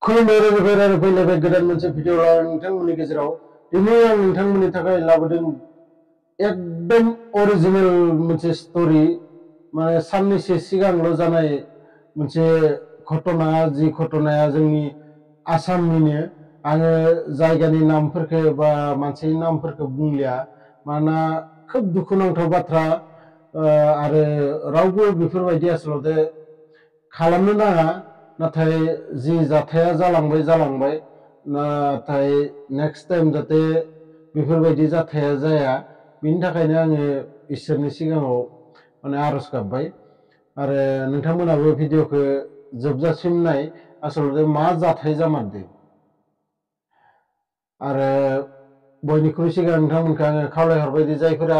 खुलुमबाय फैलायबाय गोदान मोनसे भिडिअ नोंथांमोननि गेजेराव दिनै आं नोंथांमोननि थाखाय लाबोदों एकदम अरिजिनेल मोनसे स्टोरी माने साननैसो सिगांल' जानाय मोनसे घटना जि घटनाया जोंनि आसामनिनो आङो जायगानि नामफोरखौ बा मानसिनि नामफोरखौ बुंलिया मानोना खोब दुखुनांथाव बाथ्रा आरो रावबो बेफोरबायदि आसलते खालामनो नाङा नाथाय जि जाथाया जालांबाय नाथाय नेक्स्ट टाइम जाते बेफोरबायदि जाथाया जाया बिनि थाखायनो आङो इसोरनि सिगाङाव माने आरज गाबबाय आरो नोंथांमोनाबो भिडिअखौ जोबजासिम नाय आसलते मा जाथाय जामारदों आरो बयनिख्रुइ सिगां नोंथांमोनखौ आङो खावलायहरबायदि जायफोरा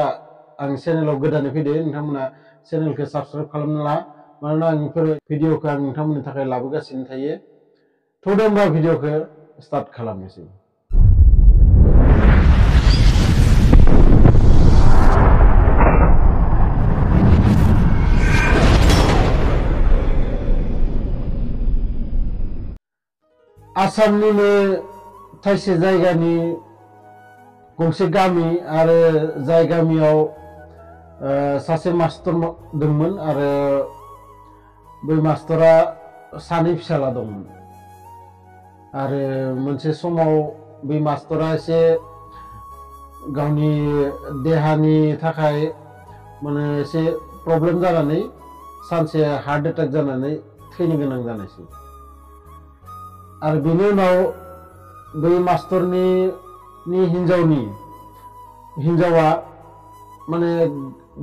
आं चेनेलाव गोदानै फैदो नोंथांमोना चेनेलखौ साबस्क्राइब खालामना ला मानोना आं बेफोर भिडिअखौ आं नोंथांमोननि थाखाय लाबोगासिनो थायो थ' दे होमबा भिडिअखौ स्टार्ट खालामनोसै आसामनिनो थाइसे जायगानि गंसे गामि आरो जाय गामियाव सासे मास्टर दंमोन आरो बै मास्टरा सानै फिसाला दंमोन आरो मोनसे समाव बै मास्टरा एसे गावनि देहानि थाखाय माने एसे प्रब्लेम जानानै सानसे हार्ट एटाक जानानै थैनो गोनां जानायसै आरो बेनि उनाव बै मास्टरनि हिन्जावा माने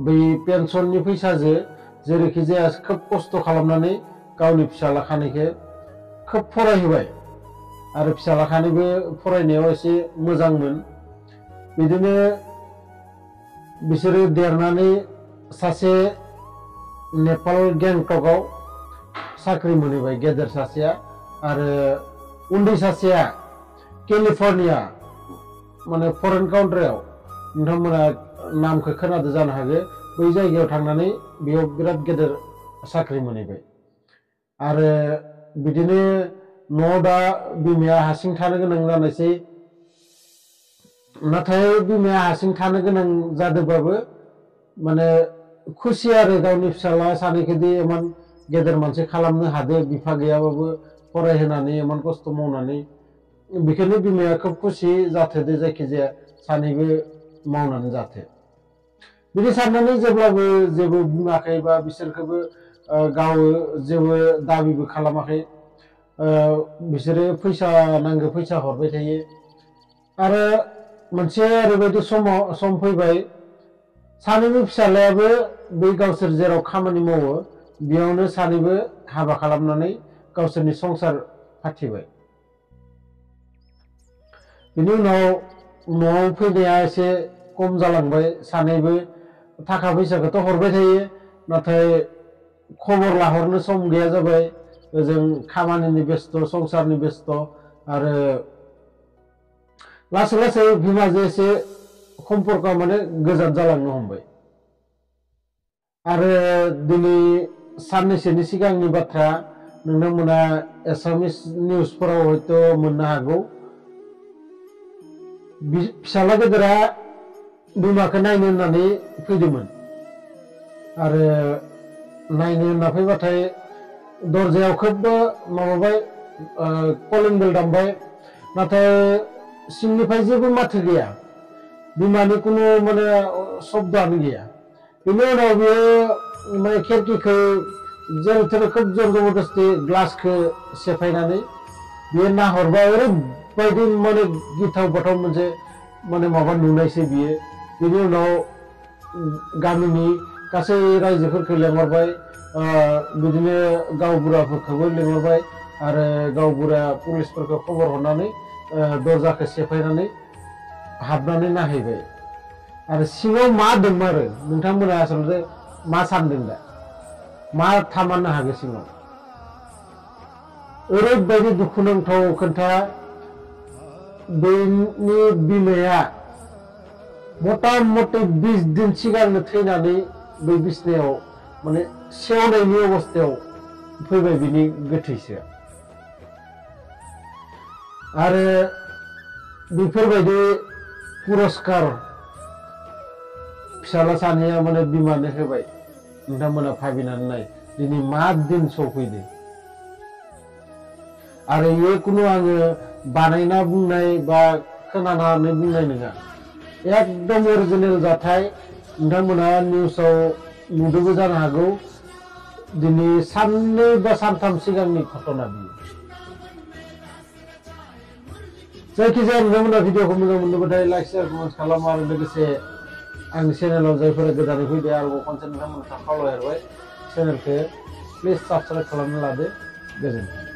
बै पेन्सननि फैसाजों जेरैखि जाया खोब खस्थ' खालामनानै गावनि फिसाला खानैखौ खोब फरायहोबाय आरो फिसाला खानैबो फरायनायाव एसे मोजांमोन बिदिनो बिसोरो देरनानै सासे नेपाल गेंटकआव साख्रि मोनहैबाय गेदेर सासेया आरो उन्दै सासेया केलिफर्निया माने फरेन काउन्ट्रियाव नोंथांमोना नामखौ खोनादो जानो हागौ बै जायगायाव थांनानै बेयाव बिराद गेदेर साख्रि मोनहैबाय आरो बिदिनो न'आव दा बिमाया हारसिं थानो गोनां जानायसै नाथाय बिमाया हारसिं थानो गोनां जादोंबाबो माने खुसि आरो गावनि फिसाला सानैखौदि इमान गेदेर मानसि खालामनो हादो बिफा गैयाबाबो फरायहोनानै इमान खस्थ' मावनानै बेखायनो बिमाया खोब खुसि जाथोदो जायखिजाया सानैबो मावनानै जाथो बिदि साननानै जेब्लाबो जेबो बुङाखै बा बिसोरखौबो गाव जेबो दाबिबो खालामाखै बिसोरो फैसा नांगौ फैसा हरबाय थायो आरो मोनसे ओरैबायदि सम फैबाय सानैबो फिसालायाबो बै गावसोर जेराव खामानि मावो बेयावनो सानैबो हाबा खालामनानै गावसोरनि संसार फाथिबाय बिनि उनाव न'आव फैनाया एसे खम जालांबाय सानैबो थाखा फैसाखौथ' हरबाय थायो नाथाय खबर लाहरनो सम गैया जाबाय ओजों खामानिनि बेस्थ' संसारनि बेस्थ' आरो लासै बिमाजों एसे सम्पर्कआ माने गोजान जालांनो हमबाय आरो दिनै साननैसोनि सिगांनि बाथ्रा नोंथांमोना एसामिस निउसफोराव हयथ' मोननो हागौ फिसाला गेदेरा बिमाखौ नायनो होननानै फैदोंमोन आरो नायनो होनना फैबाथाय दरजायाव खोब माबाबाय कलिं बेल दामबाय नाथाय सिंनिफ्राय जेबो माथो गैया बिमानि कुनु माने शब्दआनो गैया बेनि उनाव बियो माने खिरखिखौ जेरै थेरै खोब जर जबरदस्ति ग्लासखौ सेफायनानै बियो नाहरबा ओरैबायदि माने गिथाव बाथाव मोनसे माने माबा नुनायसै बियो बिनि उनाव गामिनि गासै रायजोफोरखौ लेंहरबाय बिदिनो गावबुराफोरखौबो लेंहरबाय आरो गावबुरा पुलिसफोरखौ खबर हरनानै दरजाखौ सेफायनानै हाबनानै नायहैबाय आरो सिङाव मा दं आरो नोंथांमोना आसलते मा सानदों दा मा थामारनो हागौ सिङाव ओरैबायदि दुखुनांथाव खोथा बेनि बिमाया मथा मथि 20 दिन सिगांनो थैनानै बै बिसनायाव माने सेवनायनि अबस्थायाव फैबाय बिनि गोथैसोआ आरो बेफोरबायदि पुरस्कार फिसाला सानैया माने बिमानो होबाय नोंथांमोना भाबिनानै नाय दिनै मा दिन सफैदो आरो ये कुनु आङो बानायना बुंनाय बा खोनानानै बुंनाय नङा एकदम अरिजिनेल जाथाय नोंथांमोना निउसाव नुदोंबो जानो हागौ दिनै साननै बा सानथाम सिगांनि घटना बियो जायखिजाया नोंथांमोना भिडिअखौ मोजां मोनोबाथाय लाइक शेयार कमेन्ट खालाम आरो लोगोसे आंनि चेनेलाव जायफोरा गोदानै फैदो आरोबाव खनसे नोंथांमोनखौ खावलायहरबाय चेनेलखौ प्लिज साबस्क्राइब खालामना लादो गोजोन्थों।